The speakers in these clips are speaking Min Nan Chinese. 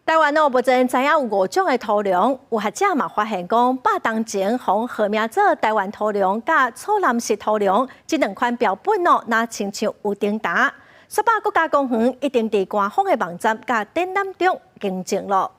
台灣哦，目前知影有五種的土龍，有學者嘛發現講，100冬前予號名做台灣土龍佮楚南氏土龍，這兩款標本哦，若親像有重疊。雪霸國家公園已經佇官方的網站佮展覽中更正囉。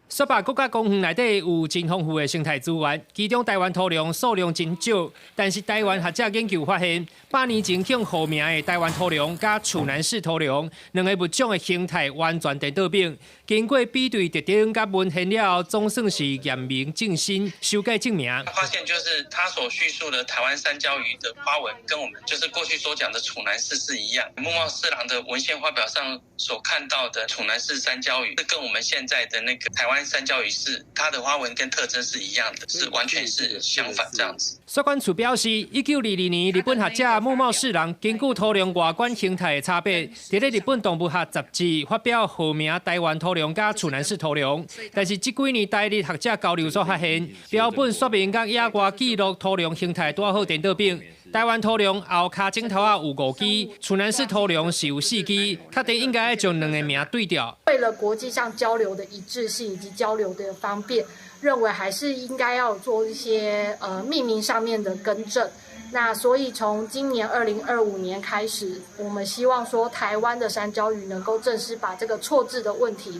雪霸國家公園內底有真豐富的生態資源，其中台灣土龍數量真少，但是台灣學者研究發現，100年前向號名的台灣土龍佮楚南氏土龍兩个物種的形態完全顛倒反。經過比對特徵佮文獻了後，總算是驗明正身，修改正名。發現就是他所敘述的台灣山椒魚的花紋，跟我們就是過去所講的楚南氏是一樣。木茂司郎的文獻發表上所看到的楚南氏山椒魚，是跟我們現在的那個台灣山椒魚是它的花紋跟特徵是一樣的，是完全是相反這樣子。雪管處表示，1922年，日本學者木茂司郎根據土龍外觀形態的差別，佇咧日本動物學雜誌發表號名台灣土龍佮楚南氏土龍。但是這幾年台日學者交流所發現，標本說明佮野外記錄土龍形態拄好顛倒反。台灣土龍後跤指頭仔有五支，楚南氏土龍是有四支，確定應該將兩个名對調。為了國際上交流的一致性以及交流的方便，認為還是應該要做一些命名上面的更正。那所以從今年2025年開始，我們希望說台灣的山椒魚能夠正式把這個錯字的問題，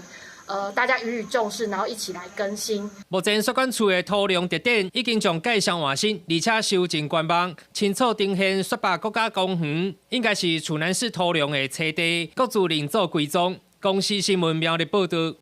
大家予以重視，然後一起來更新。目前雪管處的土龍特典已經將介紹換新，而且修正官網，清楚呈現雪霸國家公園應該是楚南氏土龍的棲地，各自另做歸宗。公視新聞苗栗報導。